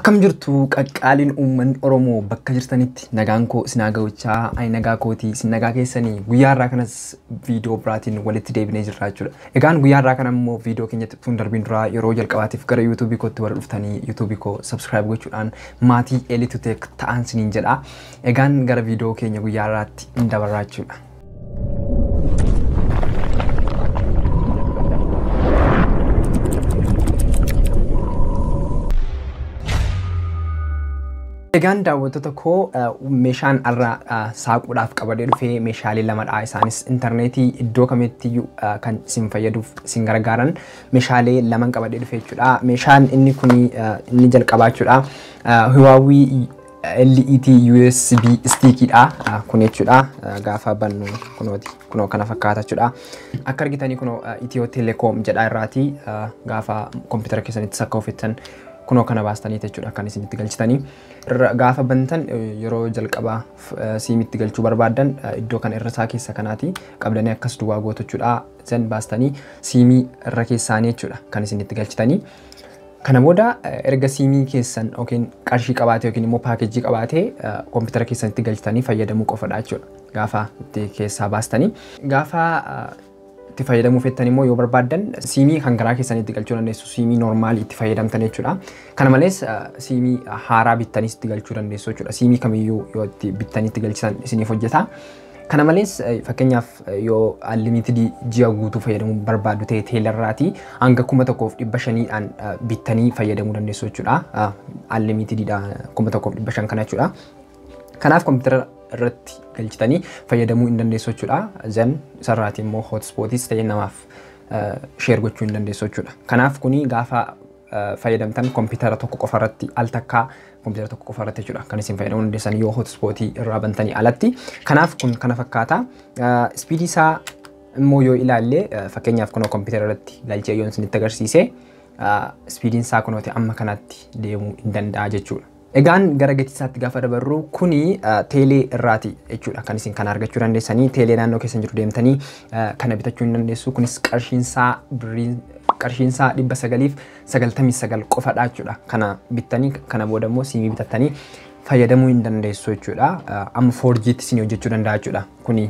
Akkam jirtu qaqqaaliin uummanni Oromoo bakka jirtanitti nagaan koo isin haa ga'uchaa ani nagaa kootii isin nagaa keessanii guyyaa irraa kanas viidiyoo biraatiin walitti deebinee jirra jechuudha. Egaan guyyaa irraa kana immoo viidiyoo keenyatti utuu hin darbiin duraa yeroo jalqabaatiif gara yuutuubii kootti warra dhuftanii yuutuubii koo subscribe gochuudhaan maatii Elitu Tech ta'an isiniin jedha. Egaan gara viidiyoo keenya guyyaa irraatti hin dabarraa jechuudha. Egaan daawwattoota koo meeshaan har'a saaquudhaaf qabadee dhufee meeshaalee lamadha. Isaanis intarneetii iddoo kamittiyyuu kan isin fayyaduuf isin gargaaran meeshaalee laman qabadee dhufee jechuudha. Meeshaan inni kun inni jalqabaa jechuudha. Huawei LET USB stickiidha kun jechuudha. Gaafa bannu kunooti kunoo kana fakkaata jechuudha. Akka argitanii kunoo Ethio Telecom jedha irraati gaafa kompiitara keessanitti akka ofiittan kunoo kana baastanii jechuudha kan isinitti galchitanii. Gaafa bantan yeroo jalqabaa siimitti galchuu barbaaddan iddoo kana irra isaa keessa kanaati qabdanii akkas duwwaa gootu jechuudha. Zan baastanii siimii irra keessaanii jechuudha kan isinitti galchitanii. Kana booda erga siimii keessan yookiin qarshii qabaate yookiin immoo paakeejii qabaate kompiitara keessanitti galchitanii fayyadamuu qofadha jechuudha. Gaafa itti keessaa baastanii. Gaafa itti fayyadamuu feettan immoo yoo barbaaddan siimii kan garaa keessanitti galchuu dandeessu, siimii noormaalii itti fayyadamtan jechuudha. Kana malees siimii haaraa bittaniis itti galchuu dandeessu jechuudha. Siimii kamiyyuu yoo itti bittanii itti galchitan isiniif hojjeta. Kana malees fakkeenyaaf yoo unlimited ji'a guutuu fayyadamuu barbaaddu ta'e teelarraatii hanga 1500dhaan bittanii fayyadamuu dandeessu jechuudha. Unlimitedidha 1500 kana jechuudha. Kanaaf kompiitara irratti galchitanii fayyadamuu hin dandeessu jechuudha. Zan isarraati immoo hotspotis ta'e namaaf share gochuu hin dandeessu jechuudha. Kanaaf kuni gaafa fayyadamtan kompiitara tokko qofa irratti al takkaa kompiitara tokko qofa irratti jechuudha kan isin fayyadamuu dandeessan yoo hotspotii irraa bantanii alatti. Kanaaf kun kana fakkaata. Spiidii isaa immoo yoo ilaalle fakkeenyaaf kunoo kompiitara irratti galchee yoo isinitti agarsiise spiidiin isaa kunooti amma kanatti deemuu hin danda'a jechuudha. Egaan gara gatii isaatti gaafa dabarru kuni teelee irraati jechuudha kan isin kana argachuu dandeessanii teelee naannoo keessan jiru deemtanii kana bitachuu hin dandeessu. Kunis qarshiinsaa 999 qofadha jechuudha. Kana bittanii kana booda immoo siimii bitattanii fayyadamuu hin dandeessu jechuudha. Amma 4G'tti isin hojjechuu danda'a jechuudha. Kuni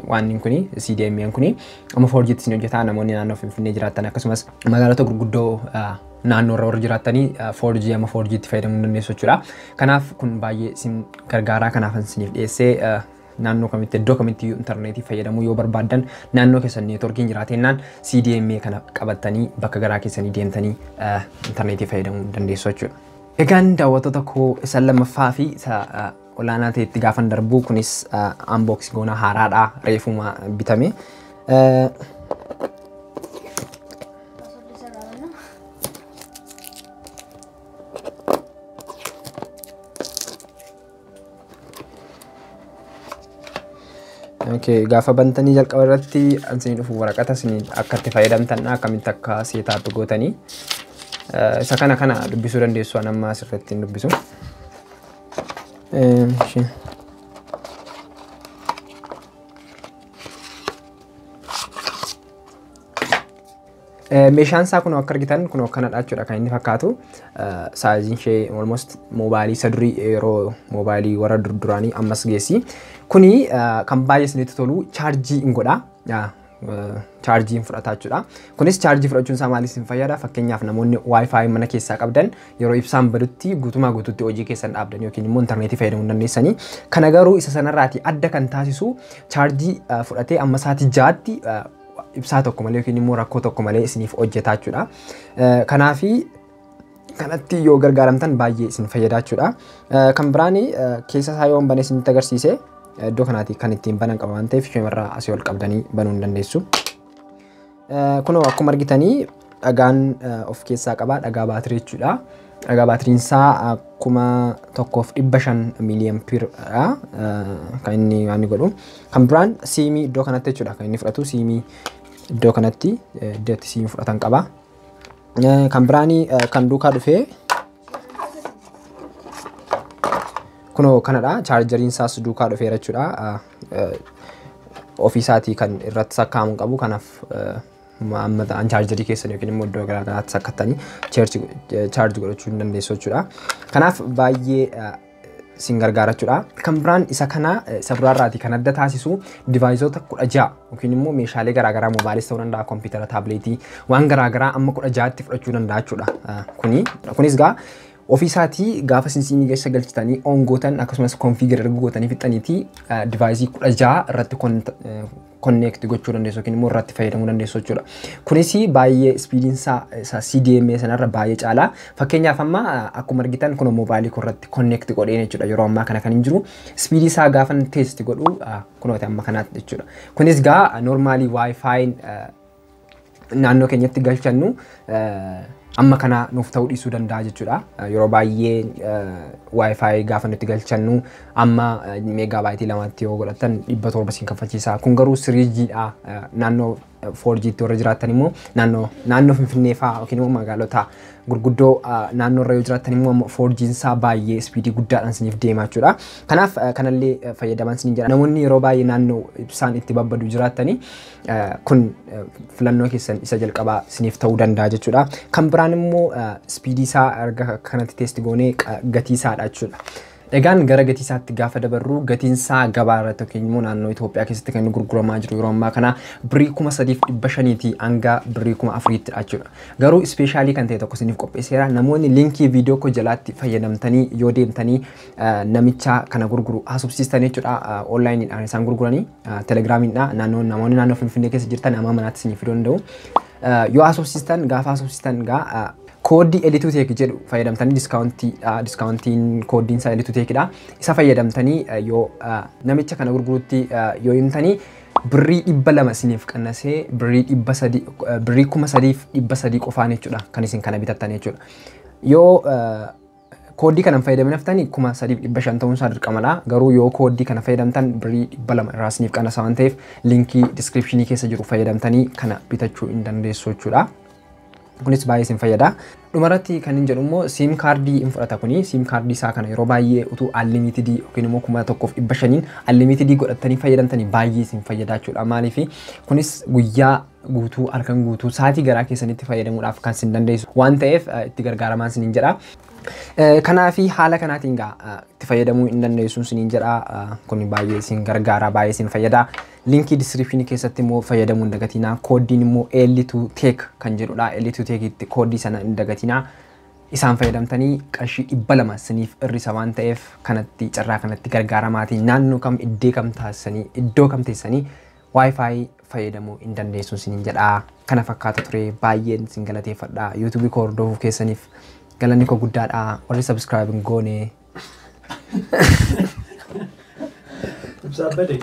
waan kuni CDMA'n kuni amma 4G'tti isin hojjeta. Namoonni naannoo Finfinnee jiraatan akkasumas magaalota gurguddoo naannoo irra warra jiraattanii 4G amma 4G'tti fayyadamuu hin dandeessu jechuudha. Kanaaf kun baay'ee isin gargaaraa kanaaf isiniif dhiyeessee naannoo kamitti iddoo kamitti intarneetii fayyadamuu yoo barbaaddan naannoo keessan neetworkiin jiraatennaan CDMA kana qabattanii bakka garaa keessanii deemtanii intarneetii fayyadamuu dandeessu jechuudha. Egaan daawwattoota koo isa lammaffaa fi isa olaanaa ta'etti gaafan darbu kunis unboxing goona haaraadha reefuma bitame. Okay, gaafa bantanii jalqaba irratti isin dhufu waraqata isin akka itti fayyadamtan akkamitti akka seetaap gootanii isa kana dubbisuu dandeessu. An amma asirratti hin dubbisu. Meeshaan isaa kun akka argitan kun akkanadha jechuudha kan inni fakkaatu. Saayiziin ishee almost moobaayilii isa durii yeroo moobaayilii warra durduraanii ammas geessi. Kuni kan baay'ee isinitti tolu chaarjii hin godha. Chaarjii hin fudhata jechuudha. Kunis chaarjii fudhachuun isaa maaliif isin fayyada? Fakkeenyaaf namoonni Wi-Fi mana keessaa qabdan yeroo ibsaan badutti guutumaa guutuutti hojii keessan dhaabdan yookiin immoo intarneetii fayyadamuu hin dandeessanii. Kana garuu isa sanarraati adda kan taasisu chaarjii fudhatee amma sa'aatii 6tti ibsaa tokko malee yookiin immoo rakkoo tokko malee isiniif hojjeta jechuudha. Kanaafi kanatti yoo gargaaramtan baay'ee isin fayyada jechuudha. Kan biraan keessa isaa yoo banee isinitti agarsiise iddoo kanaati kan ittiin banan qaba waan ta'eef isheemarraa asii ol qabdanii banuu hin dandeessu. Kunoo akkuma argitanii dhagaan of keessaa qaba. Dhagaa baatirii jechuudha. Dhagaa baatiriin isaa 1500 miiliyoon kan inni waan godhu. Kan biraan siimii iddoo kanatti jechuudha kan inni fudhatu siimii iddoo kanatti iddootti siimii fudhatan qaba. Kan biraan kan duukaa dhufee kunoo kanadha. Chaarjeriin isaas duukaa dhufeera jechuudha. Ofiisaatii kan irratti sakkaa'amu qabu kanaaf Amma ta'an chaarjarii keessan yookiin immoo iddoo garaagaraatti sakkattanii charge godhachuu hin dandeessu jechuudha. Kanaaf baay'ee sin gargaara jechuudha. Kan biraan isa kana isa biraarraati kan adda taasisu deviceoota 16 yookiin immoo meeshaalee garaagaraa, moobaayiliis ta'uu danda'a, kompiitara, taabileetii, waan garaagaraa amma 16tti fudhachuu danda'a jechuudha. Kunis gaa ofiisaatii gaafa isin siimii keessa galchitanii on gootan, akkasumas configure erga gootanii fixxaniitii, deviceii 16 irratti connect gochuu dandeessu yookiin immoo irratti fayyadamuu dandeessu jechuudha. Kunis baay'ee speediin isaa isa CDMA sanarra baay'ee caala. Fakkeenyaaf amma akkuma argitan kun moobaayilii koo irratti connect godheen jechuudha. Yeroo ammaa kana kan hin jiru speedii isaa gaafa test godhu kunooti amma kanaatti jechuudha. Kunis gaa normalii WiFiin naannoo keenyatti galchannu amma kana nuuf ta'uu dhiisuu danda'a jechuudha. Yeroo baay'ee WiFi gaafa nuti galchannu amma megabyteii 2tti yoo godhatan 700 siin kaffalchiisa. Kun garuu 3Gdha. Naannoo 4Gtti warra jiraatan immoo, naannoo Finfinnee fa'aa yookiin immoo magaalota gurguddoo naannoo irra yoo jiraatan immoo, 4G'n isaa baay'ee speedii guddaadhaan isiniif deema jechuudha. Kanaaf kanallee fayyadaman isiniin jedha. Namoonni yeroo baay'ee naannoo ibsaan itti babbadu jiraatanii kun filannoo keessan isa jalqabaa isiniif ta'uu danda'a jechuudha. Kan biraan immoo speedii isaa erga kanatti test goonee gatii isaadha jechuudha. Egaan gara gatii isaatti gaafa dabarru, gatiin isaa gabaa irratti yookiin immoo naannoo Itoophiyaa keessatti kan inni gurguramaa jiru yeroo ammaa kana birrii 3,500tii hanga birrii 4,000ttidha jechuudha. Garuu specialii kan ta'e tokko isiniif qopheesseera. Namoonni linkii viidiyoo koo jalaatti fayyadamtanii yoo deemtanii namicha kana gurguru haasofsiistan jechuudha. Onlineiidhaan isaan gurguranii, Telegramiidha. Naannoo namoonni naannoo Finfinnee keessa jirtan amma manaatti isiniif fiduu danda'u. Yoo haasofsiistan, gaafa haasofsiistan gaa kooddii Elituu Tech jedhu fayyadamtanii, discountii, discountiin kooddiin isaa Elituu Techidha. Isa fayyadamtanii yoo namicha kana gurgurutti yoo himtanii, birrii 200 isiniif qannasee birrii 300, birrii 3,300 qofaan jechuudha kan isin kana bitattan jechuudha. Yoo kooddii kana fayyadamin haftanii 3,500 ta'uun isaa dirqamadha. Garuu yoo kooddii kana fayyadamtan birrii 200 irraa isiniif qannasa waan ta'eef, linkii descriptionii keessa jiru fayyadamtanii kana bitachuu hin dandeessu jechuudha. Kunis baay'ee isin fayyada. Dhumarratti kan hin jedhu immoo SIM cardii hin fudhata kuni. SIM cardii isaa kana yeroo baay'ee utuu unlimitedii yookiin immoo 1,500n unlimitedii godhatanii fayyadamtanii baay'ee isin fayyada jechuudha. Maaliif kunis guyyaa guutuu, halkan guutuu, sa'aatii garaa keessanitti fayyadamuudhaaf kan isin dandeessu waan ta'eef itti gargaaramaa isiniin jedha. Kanaafi haala kanaatiin gaa itti fayyadamuu hin dandeessu isiniin jedha. Kun baay'ee isin gargaara, baay'ee isin fayyada. Linkii descriptionii keessatti immoo fayyadamuu hin dagatinaa. Kooddiin immoo L2 Tech kan jedhudha. L2 Tech kooddii sana hin dagatinaa. Isaan fayyadamtanii qarshii 200 isiniif hir'isa waan ta'eef, kanatti carraa kanatti gargaaramaatii naannoo kam iddoo kam taasisanii, iddoo kam teessanii WiFi fayyadamuu hin dandeessu isiniin jedha. Kana fakkaata ture, baay'een isin galateeffadha. YouTubeii koo hordofuu keessaniif galanni koo guddaadha. Warri subscribe hin goone Ibsaa bade.